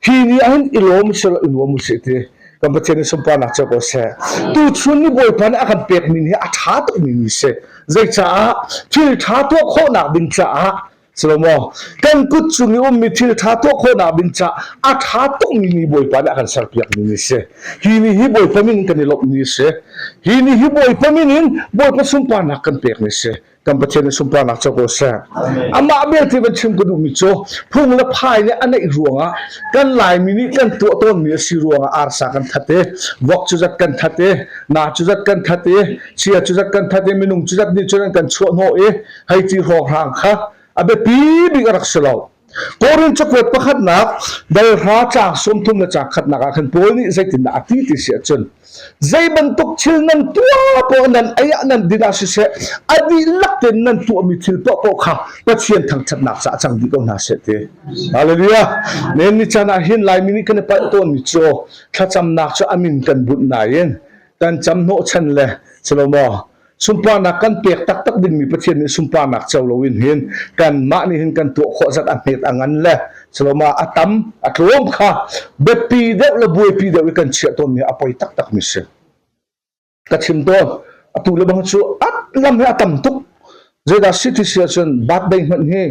hi ni ah hin i lawm usih law i nuam usih ti kan Pathian nih sunparnak cu ko seh tuchun ni Bawipa nih a kan pekmi ni hi a ṭha tukmi ni si zeicaah thil ṭha tuah khawhnak ding caah Salomo kan kut cung i ummi thil ṭha tuah khawhnak ding caah a ṭha tukmi ni Bawipa nih a kan serpiakmi ni si hi ni hi Bawipa min in kan i lawmh ni si hi ni hi Bawipa min in Bawipa sunparnak kan pek ni si kan Pathian nih sunparnak co ko seh. Amah belte van chim ka duhmi cu phung le phai nih a neih ruangah kan Laimi nih kan tuah tawnmi a si ruangah arsa kan that i vok cu zat kan that i na cu zat kan that i chia cu zat kan that i minung cu zat nih cun an kan chuah hnawh i hei ti hrawnghrang kha a biapi bik a rak si lo. Korin cakuat pakhatnak dal hra caang 30 le caang khatnak ah khan Paul nih zeitindah a ti ti si ahcun zei bantuk thil nan tuah poah nan ei ah nan din ah siseh a dihlak tein nan tuahmi thil paohpaoh kha Pathian thangṭhatnak caah cang dih ko hna seh ti. Hallelujah. Nen ni caan ah hin Laimi nih kan i palh tawnmi cu thlacamnak cu a min kan bunh nain kan cam hnawhchan le silo maw sunparnak kan pek taktak dingmi Pathian nih sunparnak co loin hin kanmah nih hin kan tuah khawh zat a hmet a ngan le saloma a tam a tlawm kha biapi deuh le buaipi deuh i kan chiah tawnmi a poi taktak mi si ka chim tawn atu le bang cu at lam hi a tam tuk zeidah si ti si ahcun birthday hmanh hi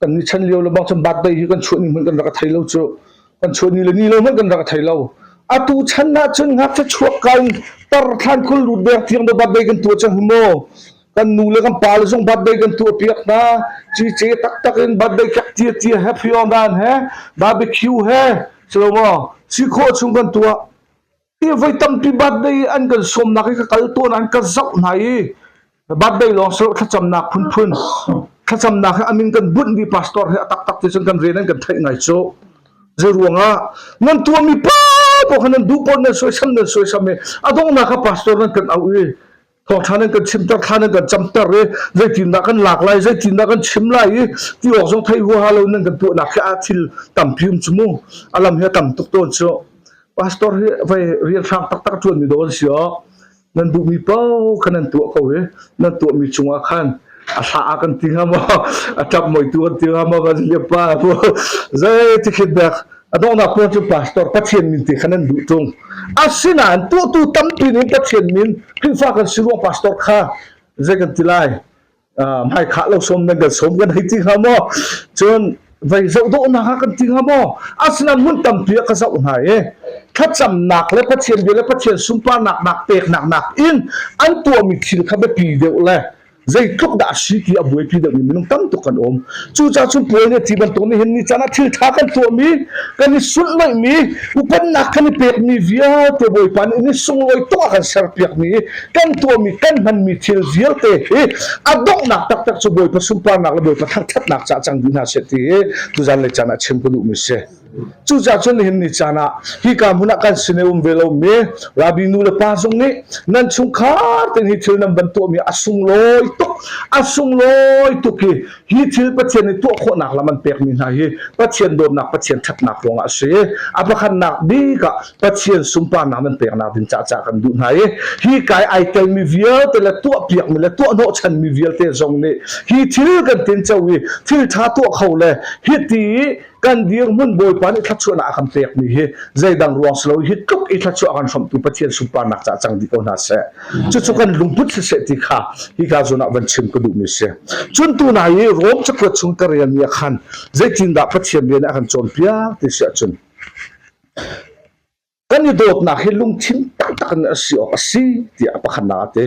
kan ni chan lio le bang cun birthday hi kan chuah ni hmanh kan rak thei lo cu kan chuah ni le ni lo hmanh kan rak thei lo atu chan ah cun ngakchia chuak ka in tar thlan khul lut dek tiang do birthday kan tuah cang mu kan nu le kan pa le zong birthday kan tuah piak hna cice taktak in birthday kek tia tia he phion dan he barbecue he silo si khawh chung kan tuah Hi voi tampi birthday an kan sawmnak hi ka kal tawn an ka zoh hna i birthday lawng si lo thlacamnak phunphun thlacamnak hi amin kan bunh mi pastor hi a taktak ti cun kan rian an kan theih ngai cu zei ruangah nan tuahmi paoh kha nan duh paoh nan suaisam nan suaisam i a donghnak ah pastor nan kan auh i thawngṭha nan kan chimter thla nan kan camter i zeitindah kan lak lai zeitindah kan chim lai i ti awk zong thei huaha lo nan kan tuahnak khi ah thil tampi um cu mu a lam hi a tam tuk tawn cu pastor hi vai rian hrang taktak ṭuan mi dawn si aw. Nan duhmi paoh kha nan tuah ko i nan tuahmi cungah khan a hla ah kan ti hnga maw, a ṭap moitu kan ti hnga maw, van pa zei ti khin dek a donghnak puan cu pastor Pathian min ti kha nan duh ṭung. Asinain tuahtu tampi nih Pathian min Khrihfa kan si ruang pastor kha zei kan ti lai hmaikhah lo sawm nan kan sawm kan hei ti hnga maw cun vei zoh dawhnak ah kan ti hnga maw asinain hmun tampi ah ka zoh hna i thlacamnak le Pathian bia le Pathian sunparnak nak peknak nak in an tuahmi thil kha biapi deuh le zeitluk dah a si ti a buaipi deuhmi minung tam tuk kan um cucaah cun Paul nih ti bantuk nih hin ni caan ah thil ṭha kan tuahmi kan i sunhlawihmi upannak kan i pekmi vialte Bawipa nih ni sunglawi tuk a kan serpiakmi kan tuahmi kan hmanmi thil vialte hi a donghnak taktak cu Bawipa sunparnak le Bawipa thangṭhatnak caah cang dih hna seh ti hi tuzan le caan ah chim ka duhmi si. Cucaah cun nihin ni caan ah hika hmun ah kan sin i um ve lomi Rabbi nu le pa zong nih nan chungkhar tein hi thil nan van tuahmi a sunglawi tuk a sunglawi tuk hi hi thil Pathian nih tuah khawhnak lam an pekmi hna hi Pathian dawtnak Pathian ṭhatnak ruangah a si. A pakhatnak bik ah Pathian sunparnak nan peknak ding caah cah kan duh hna i hi kai ai telmi vialte le tuahpiakmi le tuah hnawhchanmi vialte zong nih hi thil kan tinco i thil ṭha tuah kho le hiti kan dirhmun Bawipa nih thluachuahnak a kan pekmi hi zeidang ruang si lo hi tluk i thluachuah a kan hrawmhtu Pathian sunparnak caah cang dih ko hna seh. Cucu kan lungput siseh ti kha hika zawn ah van chim ka duhmi si. Cun tunai i Rom cakuat chung ka relmi ah khan zeitindah Pathian bia nih a kan cawnpiak ti si ahcun kan i dawtnak hi lungthin taktak in a si awk a si tiah pakhatnak a ti.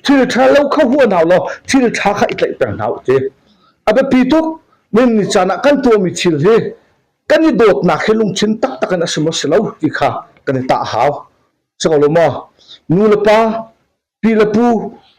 Thil ṭha lo kha hua hna law thil ṭha kha i tlaih peng hna u ti. A biapi tuk. Min ni caan ah kan tuahmi thil hi kan i dawtnak hi lungthin taktak in a si maw si lo ti kha kan i tah a hau. Si ko lo maw? Nu le pa pi le pu,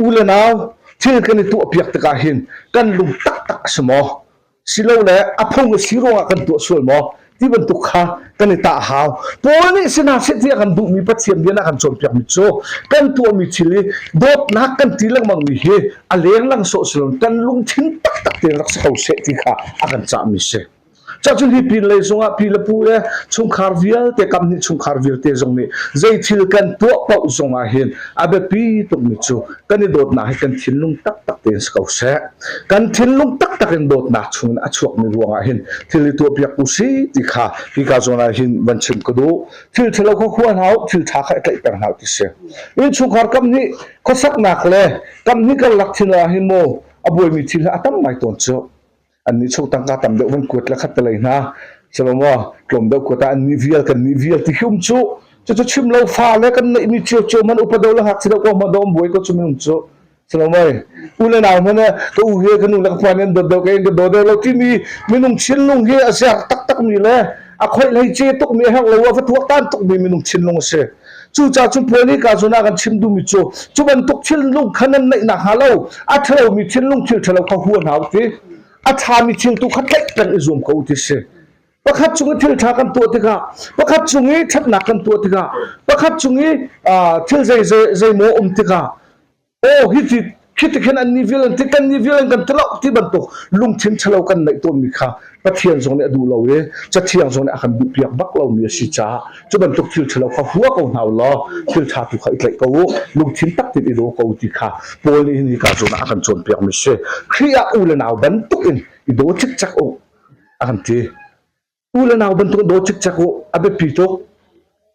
u le nau thil kan i tuahpiak tikah hin kan lung taktak a si maw? Silole a phung a si ruangah kan tuah sual maw? Ti bantuk kha kan i tah hau. Paul nih si hna seh tiah kan duhmi Pathian bia a kan cawnpiakmi cu kan tuahmi thil i dawtnak kan ti lengmangmi hi a lenglang sawh si lo kan lungthin taktak tein rak si ko seh ti kha a kan cahmi si. Cacun hi pinlei zongah pi le pu le chungkhar vialte kam nih chungkhar vialte zong nih zei thil kan tuah paoh zongah hin a biapi tukmi cu kan i dawtnak hi kan thinlung taktak tein si ko seh. Kan thinlung taktak in dawtnak chungin a chuakmi ruangah hin thil i tuahpiak u si ti kha hika zawn ah hin van chim ka duh. Thil ṭhalo kha hua hna u, thil ṭha kha i tlaihter hna u ti si. Innchungkhar kam nih khuasaknak le kam nih karlak thil ah hin maw a buaimi thil hi a tam ngai tawn cu. Annih chung tangka tam deuh van kuat le khat te lei hna silo tlawm deuh kuat ah annih vial kan nih vial ti hi um cu cucu chim lo fa le kan neihmi ciocio man upa deuh le ngakchia deuh ko ma dom buai ko cu minung cu silo moi u le nau hmanh ka u he ka nu le ka pa nih an dawt deuh ka in ka daw deuh lo timi minung thinlung hi a ziar taktak mi le a khoih hlei ce tuk mi a herh lo a va tuak tan tuk mi minung thinlung a si Cucaah cu puai nih ka zawn ah kan chim duhmi cu cu bantuk thinlung kha nan neih nakhnga lo a ṭhalomi thinlung thil ṭhalo kha hua hna u ti. A ṭhami thil tu kha tlaih peng i zuam ko u ti si. Pakhat cung i thil ṭha kan tuah tikah, pakhat cung i ṭhatnak kan tuah tikah, pakhat cung i thil zei zei zeimaw um tikah Aw hi khi ti khin an nih vial an ti kan nih vial an kan ti lo ti bantuk lungthin ṭhalo kan neih tawnmi kha Pathian zong nih a duh lo i Cathiang zong nih a kan duhpiak bak lomi a si caah cu bantuk thil ṭhalo kha hua ko hna u law thil ṭha tu kha i tlaih ko u lungthin tak tein i daw ko u ti kha Paul nih hi ka zawn ah a kan cawnpiakmi si. Khrih ah u le nau bantuk in i daw cikcek u a kan ti. U le nau bantuk daw cikcek u a biapi tuk.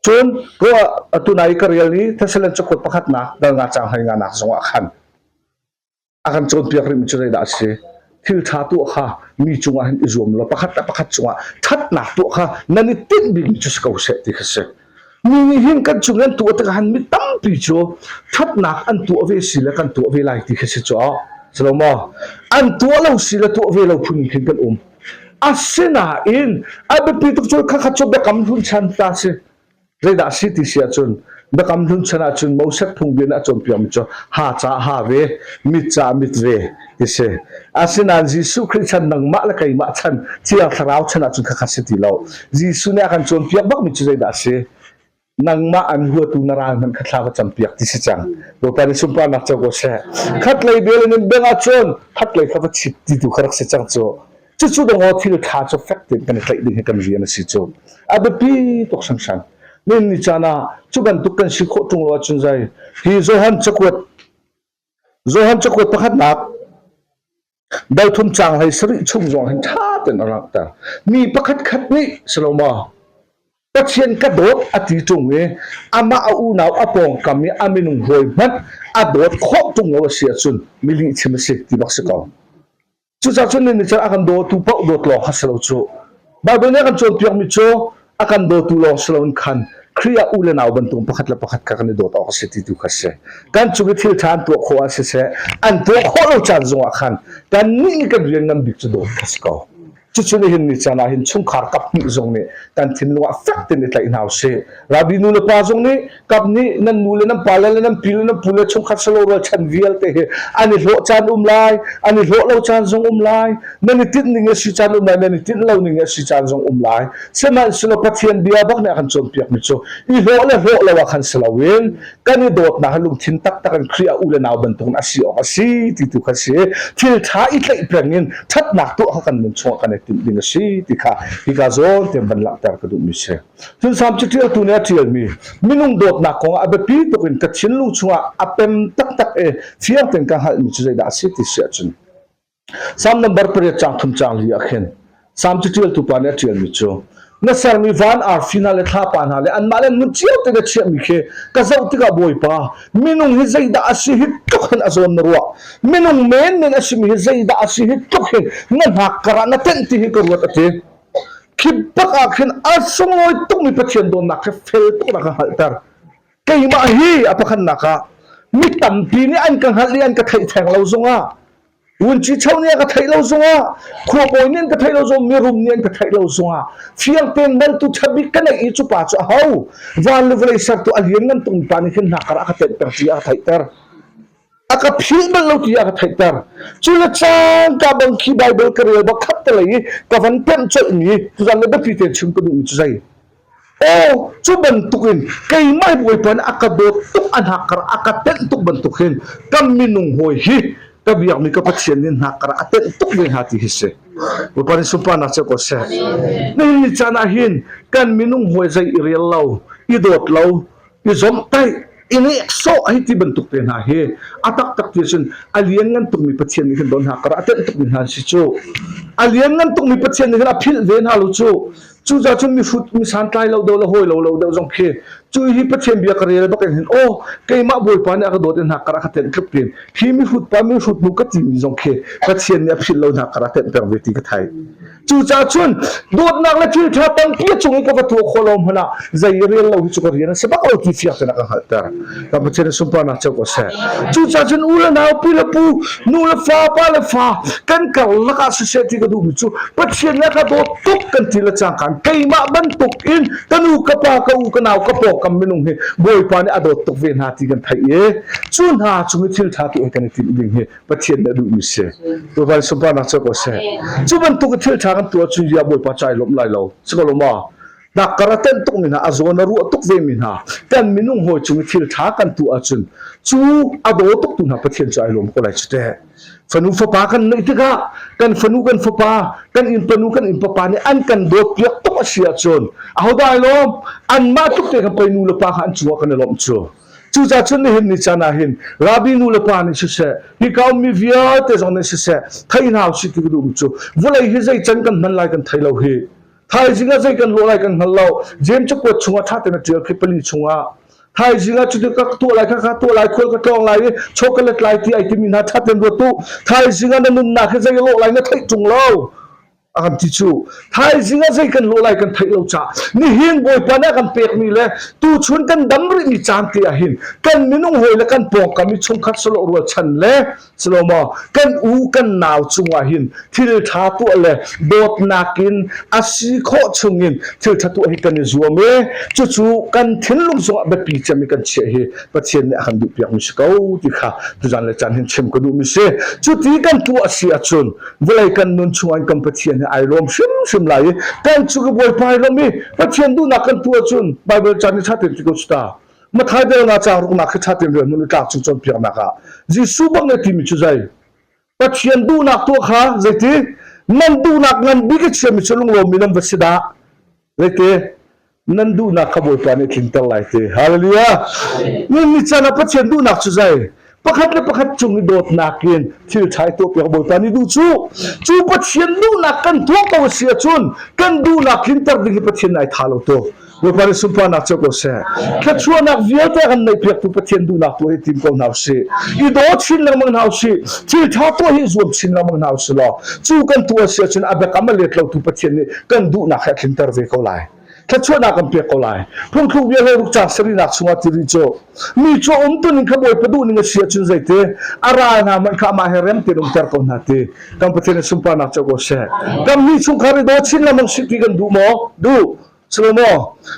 Cun ko atu nai ka rial i Thessalon cakuat pakhatnak dal nga cang hlei nga nak zongah khan a kan cawnpiak rihmi cu zeidah a si? Thil ṭha tuah kha mi cungah hin i zuam law pakhat le pakhat cungah ṭhatnak tuah kha nan i tinh bikmi cu si ko seh ti kha si. Mi nih hin kan cung an tuah tikah hin mi tampi cu ṭhatnak an tuah ve si le kan tuah ve lai ti kha si cu. Si lo maw? An tuah lo si le tuah ve lo phun in khin kan um. Asinain a biapi tuk cu khakhat cu biakam hlun chan ta si. Zeidah si ti si ahcun biakam hlun chan ahcun Moses phungbia nih a cawnpiakmi cu ha ca ha ve, mit ca mit ve ti si. Asinain Jesuh Khrih chan nangmah le keimah chan Thiang Thlarau chan ahcun khakhat si ti lo. Jesuh nih a kan cawnpiak bakmi cu zeidah a si? Nangmah an huatu na ral hmanh kha thla va campiak ti si cang. Bawipa nih sunparnak co ko seh. Khatlei bel in beng ahcun khatlei kha va chit ti tu kha rak si cang cu. Cucu dong thil ṭha cu fek tein kan i tlaih ding hi kan rian a si cu. A biapi tuk hringhran. Nin ni caan ah cu bantuk kan si khawh ṭung lo ahcun zei hi Johan cakuat Johan cakuat pakhatnak dal thum caang hlei sarih chung zong hin ṭha tein a langhter. Mi pakhatkhat nih si lo maw Pathian ka dawt a ti ṭung i amah a unau a pawngkam i a minung hawi hmanh a dawt khawh ṭung lo a si ahcun mi lihchim a si ti bak si ko. Cucaah cun nih cun a kan dawtu paoh dawt lawng kha si lo cu. Baibal nih a kan cawnpiakmi cu a kan dawtu lawng si loin khan Khrih ah u le nau bantuk pakhat le pakhat kha kan i dawt awk a si ti tu kha a si. Kan cung i thil ṭha an tuah khawh ah siseh, an tuah khawh lo caan zongah khan kannih nih kan rian ngan bik cu dawt kha si ko. Cucu nihin ni caan ah hin chungkhar kap hnih zong nih kan thinlung ah fek tein i tlaih hna usih. Rabbi nu le pa zong nih kap nih nan nu le nan pa le nan pi le nan pu le chungkhat salo rualchan vialte hi an i hlawh caan um lai, an i hlawh lo caan zong um lai, nan i tinh ning a si caan um lai, nan i tinh lo ning a si caan zong um lai. Sihmanhsehlaw Pathian bia bak nih a kan cawnpiakmi cu i hlawh le hlawh lo ah khan si loin kan i dawtnak hi lungthin taktak in Khrih ah u le nau bantukin a si awk a si ti tu kha si. Thil ṭha i tlaih peng in ṭhatnak tuah kha kan nun chungah kan i timh ding a si ti kha hika zawn te van langhter ka duhmi si. Cun Salm caṭialtu nih a ṭialmi minung dawtnak kong ah a biapi tuk in ka thinlung chungah a pem taktak i fiang tein ka hngalhmi cu zeidah a si ti si ahcun Salm number pariat caang thum caang li ah khin Salm caṭialtu pa nih a ṭialmi cu na sermi van arfi hna le thlapa hna le anmah le nun cio te na chiahmi khi ka zoh tikah Bawipa minung hi zeidah a si hi tluk hin a zawn na ruah minung menmen a simi hi zeidah a si hi tluk hin na hnak karah na tenh ti hi ka ruat a ti khi bak ah khin a sunglawi tukmi Pathian dawtnak khi fel tuk na ka hngalhter keimah hi a pakhatnak ah mi tampi nih an ka hngalh i an ka theih theng lo zongah Vunci cho nih a ka theih lo zongah khuabawi nih an ka theih lo zong mirum nih an ka theih lo zongah fiang tein maltu ṭhabik ka neih i cu pa cu a ho van le vawlei sertu a lian ngan tung pa nih khin hna kar a ka tenhter ti a ka theihter a ka philh bal lo ti a ka theihter cu le cangka bang khi Bible ka rel bak khat te lei i ka van pemh colh mi tuzan le biapi tein chim ka duhmi cu zei Aw, cu bantukin keimah Bawipa nih a ka dawt tuk a hnakkar a ka tenh tuk bantuk hin kan minung hawi hi ka biakmi ka Pathian nih hnakkar a tenh tuk ve hna ti hi si. Bawipa nih sunparnak cio ko seh. Nihin ni caan ah hin kan minung hawi zei i rel lo, i dawt lo, i zomhtaih, i nehsawh hei ti bantuk te hna hi a taktak ti cun a lianngan tukmi Pathian nih khin don hna kar a tenh tukmi hna si cu. A lianngan tukmi Pathian nih khin a philh ve hna lo cu. Cucaah cun mihrut mi santlai lo deuh le hawi lo lo deuh zong khi cu hi Pathian bia ka rel bak in hin aw keimah Bawipa nih a ka dawt in hna kar a ka tenh tluk tin hi mihrut pa mihrut nu ka timi zong khi Pathian nih a philh lo hna kar a tenh peng ve ti ka thei. Cucaah cun dawtnak le thil ṭha tampi a cung i ka va tuah khawh lo hmanh ah zei rel lo hi cu ka rian a si bak lo ti fiang tein a ka hngalhter. Kan Pathian in sunparnak cio ko seh. Cucaah cun u le nau, pi le pu, nu le fa, pa le fa kan karlak ah siseh ti ka duhmi cu Pathian le ka dawt tuk kan ti le cangkaan keimah bantuk in ka nu ka pa ka u ka nau ka pawngkam minung hi Bawipa nih a dawt tuk ve hna ti kan theih i cu hna chung i thil ṭha tu kan i timh ding hi Pathian nih a duhmi si. Bawipa nih sunparnak cio ko seh. Cu bantuk i thil ṭha kan tuah cun ya Bawipa cu ai lawmh lai lo. Si ko lo ma? Nakkar a tenh tukmi hna, a zawn a ruah tuk vemi hna, kan minung hawi cung i thil ṭha kan tuah ahcun cu a daw tuktu hna Pathian cu ai lawm ko lai cu teh. Fanu fapa kan neih tikah kan fanu kan fapa, kan innpanu kan innpapa nih an kan dawtpiak tuk a si ahcun ahodah ai lawm? Anmah tluk te khan pei nu le pa kha an cungah kan i lawmh cu. Cucaah cun nihin ni caan ah hin Rabbi nu le pa nih siseh, hika ummi vialte zong nih siseh, thei hna usih ti ka duhmi cu vawlei hi zei can kan hman lai kan thei lo hi. Thaizing ah zei kan lawh lai kan hngal lo. James cakuat chungah ṭha tein a ṭial khi pali chungah. Thaizing ah cuti ka tuah lai, kha tuah lai, khual ka tlawng lai i chaw ka let lai ti ai timi hna ṭha tein ruat u. Thaizing ah na nunnak hi zei a lawh lai na theih ṭung lo. A kan ti cu. Thaizing ah zei kan lawh lai kan theih lo caah nihin Bawipa nih a kan pekmi le tuchun kan dam rihmi caan te ah hin kan minung hawi le kan pawngkam i chungkhat sawlawh rualchan le Salomo kan u kan nau cungah hin thil ṭha tuah le dawtnak in a si khawh chungin thil ṭha tuah hi kan i zuam i cucu kan thinlung zongah biapi cem i kan chiah hi Pathian nih a kan duhpiakmi si ko ti kha tuzan le caan hin chim ka duhmi si. Cuti kan tuah a si ahcun vawlei kan nun chungah kan Pathian hi ai lawm hrimhrim lai i kan cu ka Bawipa ai lawm i Pathian duhnak kan tuah ahcun Baibal caan i ṭha tein ti ko cu ta. Mathai delna caang ruknak khi ṭha tein rel hmanh u tlak chung cawnpiaknak ah Jesuh bak nih timi cu zei Pathian duhnak tuah kha zeiti nan duhnak ngan bik a chiami cu lunglawmmi nan va si dah zeiti Nan duhnak kha Bawipa nih tlinter lai ti. Hallelujah. Nun ni caan ah Pathian duhnak cu zei? Pakhat le pakhat cung i dawtnak in thil ṭha i tuahpiak Bawipa nih duh cu. Cu Pathian duhnak kan tuah ko a si ahcun kan duhnak tlinter ding hi Pathian ai tha lo tuk. Bawipa nih sunparnak co ko seh. Thluachuahnak vialte kan neihpiaktu Pathian duhnak tuah hi tim ko hna usih. I daw chin lengmang hna usih. Thil ṭha tuah hi zuam chin lengmang hna usih law cu kan tuah a si ahcun a biakam a let lotu Pathian nih kan duhnak he a tlinter ve ko lai. Thluachuahnak kan pek ko lai. Phungthluk bia hlei ruk caang sarihnak chungah ti rih cu mi cu umtuning kha Bawipa duhning a si ahcun zeiti a ral hna hmanh kha amah he rem tein umter ko hna ti kan Pathian nih sunparnak co ko seh. Kan mi chungkhar i daw chin lengmang si ti kan duh maw? Duh. Silo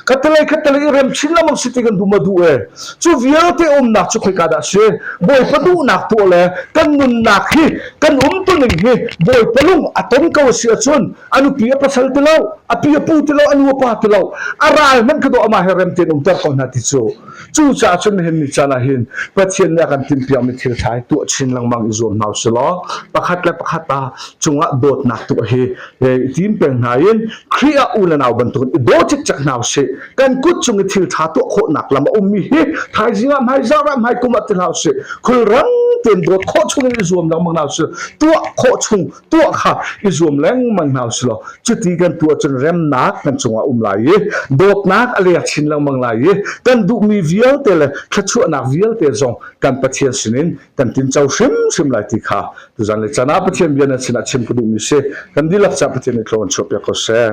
khattelei khattelei i rem chin lengmang si ti kan duh ma duh e. Cu vialte umnak cu khoika dah si? Bawipa duhnak tuah le kan nunnak hi kan umtuning hi Bawipa lung a ton ko a si ahcun a nupi a pasal ti lo, a pi a pu ti lo, a nu a pa ti lo, a ral hmanh kha dawh amah he rem tein umter ko hna ti cu. Cucaah cun nihin ni caan ah hin Pathian nih a kan tinhpiakmi thil ṭha hi tuah chin lengmang i zuam hna usih law pakhat le pakhat ah cungah dawtnak tuah hi i tim peng hna in Khrih ah u le nau bantukin i daw cikcek hna usih. Kan kut cung i thil ṭha tuah khawhnak lam a ummi hi thaizing ah hmaizarh ah hmaikum ah ti hlah usih. Khulrang tein dawt khawh chung in i zuam lengmang hna usih. Tuah khawh chung tuah kha i zuam lengmang hna usih law cuti kan tuah cun remnak kan cungah um lai i dawtnak a lek chin lengmang lai i kan duhmi vialte le thluachuahnak vialte zong kan Pathian sinin kan tinco hrimhrim lai ti kha tuzan le caan ah Pathian bia nan sinah chim ka duhmi si kan dihlak ca Pathian nih thlaw an chuahpiak ko seh.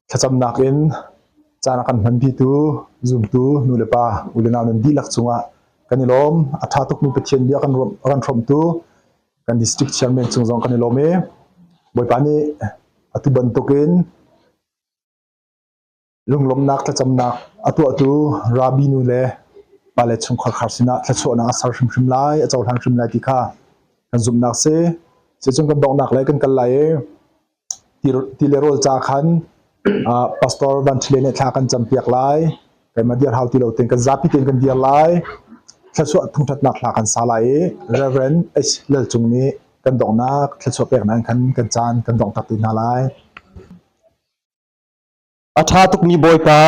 Thlacamnak in caan a kan hmanpitu zumtu nu le pa u le nau nan dihlak cungah kan i lawm. A ṭha tukmi Pathian bia kan kan hrawmtu kan district chairman cung zong kan i lawm i Bawipa nih atu bantukin Lunglawmhnak thlacamnak a tuahtu Rabbi nu le pale chungkhar khar sinah thluachuahnak a ser hrimhrim lai, a cohlan hrim lai ti kha kan zumhnak si. Sicun kan donghnak lei kan kal lai i ti le rawl ca khan Pastor Van Ṭhile nih thla kan campiak lai. Keimah dir hau ti lo tein kan zapi tein kan dir lai. Thluachuah thangṭhatnak hla kan sa lai i Reverend H. Lal Cung nih kan donghnak thluachuah peknak in khan kan caan kan donghter te hna lai. A ṭha tukmi Bawipa,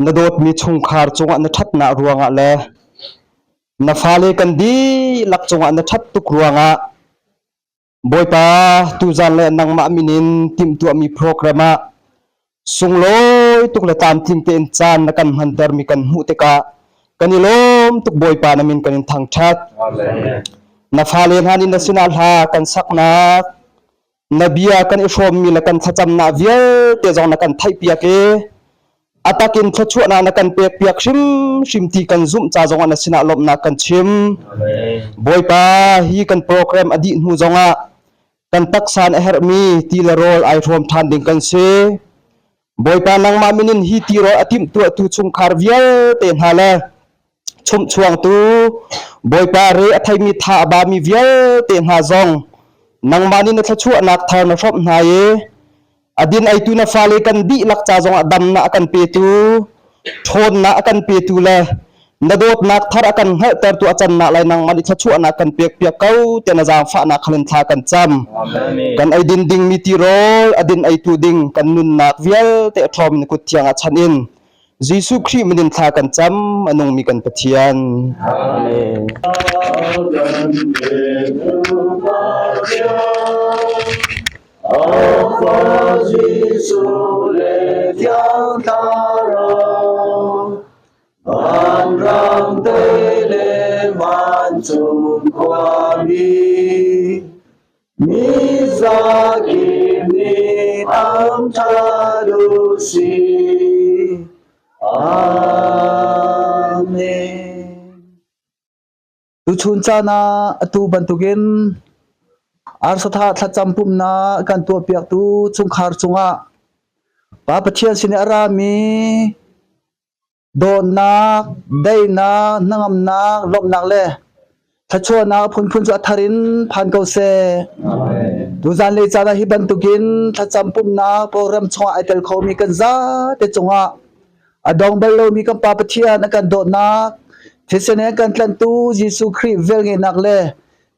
na dawtmi chungkhar cungah na ṭhatnak ruangah le na fale kan dihlak cungah na ṭhat tuk ruangah Bawipa, tuzan le nangmah min in timhtuahmi program ah sunglawi tuk le tlamtling tein caan na kan hmantermi kan hmuh tikah kan i lawm tuk Bawipa na min kan in thangṭhat. Na fale hna nih na sinah hla kan saknak Na bia kan i hrawmmi le kan thlacamnak vialte zong na kan theihpiak i a takin thluachuahnak na kan pekpiak hrimhrim ti kan zumh ca zongah na sinah lawmhnak kan chim. Bawipa, hi kan program a dih hnu zongah kan taksa in a herhmi ti le rawl ai hrawm ṭhan ding kan si. Bawipa nangmah min in hi tirawl a timhtuahtu chungkhar vialte hna le chumhchuangtu Bawipa re a theimi tha a bami vialte hna zong nangmah nih na thluachuahnak thar na hrawmh hna i a din eitu na fale kan dihlak ca zongah damnak a kan petu ṭhawnnak a kan petu le na dawtnak thar a kan hngalhtertu a cannak lai nangmah nih thluachuahnak kan pekpiak ko tiah na zaangfahnak khalin thla kan cam. Kan eidin dingmi tirawl a din eitu ding kan nunnak vialte a ṭhawm na kut thiang ah chan in Jesuh Khrih min in thla kan cam a nungmi kan Pathian. Amen. Jesuh le Thiang Thlarau Vanram te le vancung khuami mi zakip nih thangṭhat u sih. Amen. Tuchun caan ah atu bantukin arsa thlacam pumhnak kan tuahpiaktu chungkhar cungah Pa Pathian sin i a rami Dawtnak, daihnak, hnangamnak, lawmhnak le thluachuahnak a phunphun cu a thar in phan ko seh. Tuzan lei caan ah hi bantukin thlacam pumhnak program chungah ai tel khomi kan zate cungah a dong bal lomi kan Pa Pathian a kan dawtnak, thisen he kan tlanhtu Jesuh Khrih velngeihnak le.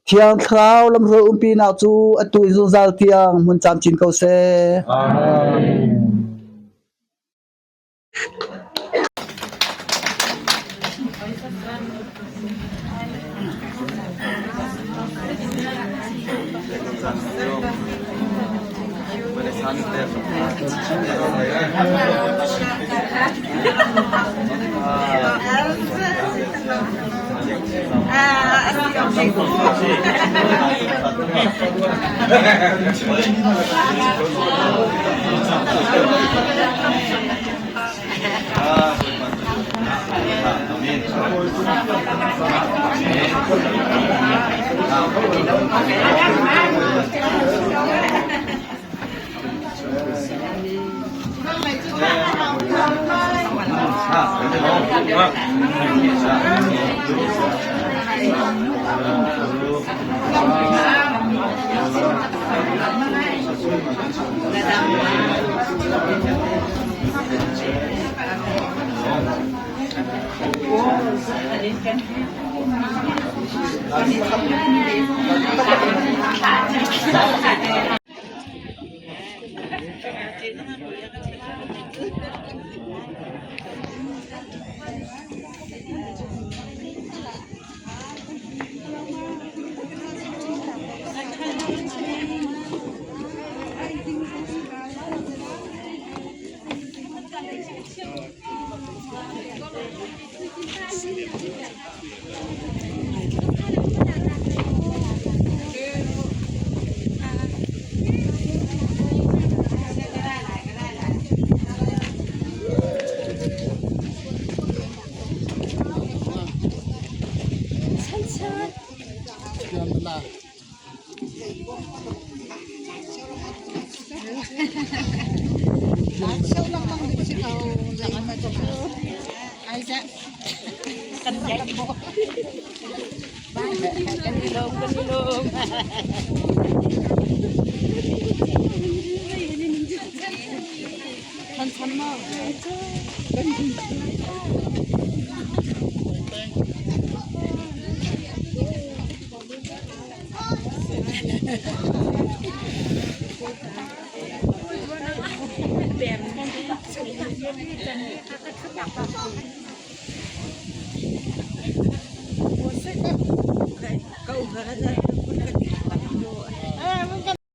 Thiang Thlarau lamhruai umpinak cu atu in zungzal tiang hmun camcin ko seh. Amen.